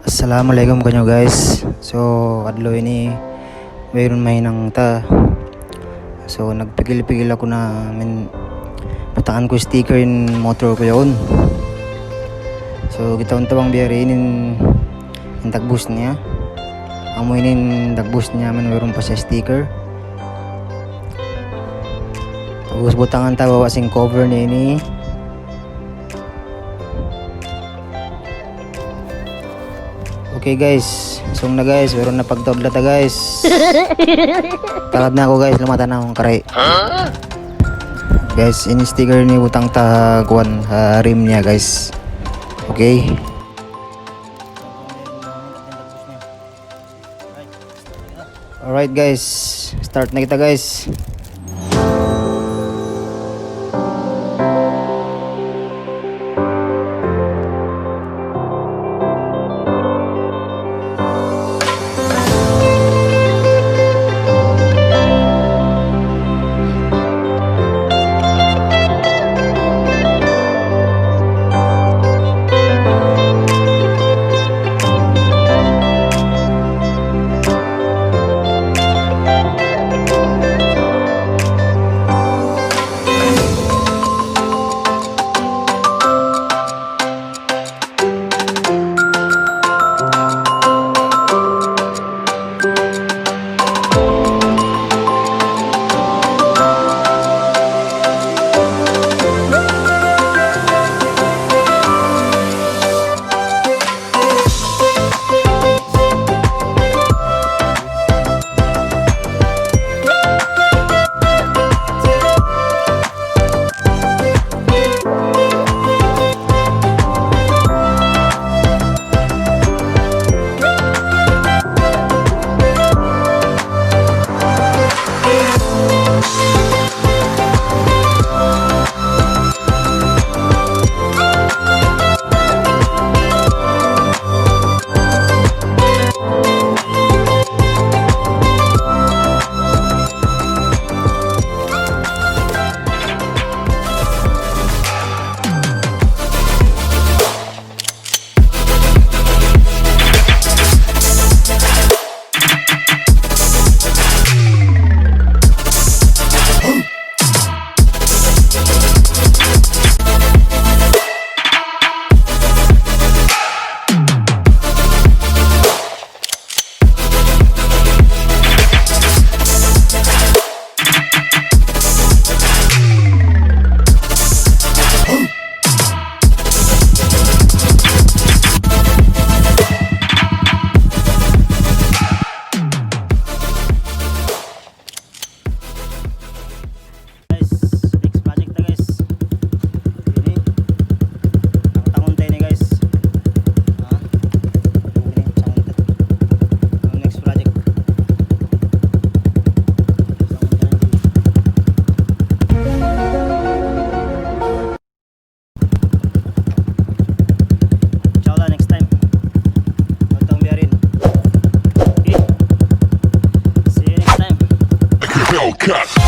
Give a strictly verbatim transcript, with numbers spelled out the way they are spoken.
Assalamualaikum kaniyu guys. So, adlaw ini mayroon mahinang ta. So, nagpigil-pigil aku na, min-, butangan ku sticker in motor ku yaun. So, kitaun ta bang biya' diin in, in dagbus niya. Amu ini in dagbus niya, man mayroon pa siya sticker. Tapus butangan ta bawa' sin cover niya ini. Okay guys, sung na guys, pero napagtaud na ta guys. Tagad na aku guys, lumata na akong kari. Guys, ini sticker ini butang ta kuwan, ah, rim niya guys. Okay. Alright guys, start na kita guys. Guys, next project ta, guys. Ini, tangun-tangun ta ini, guys. Ha? Ini, tangun ta. Ang next project. Inshallah, next time. Huwag kang biyarin. Okay? See you next time. Hellcat.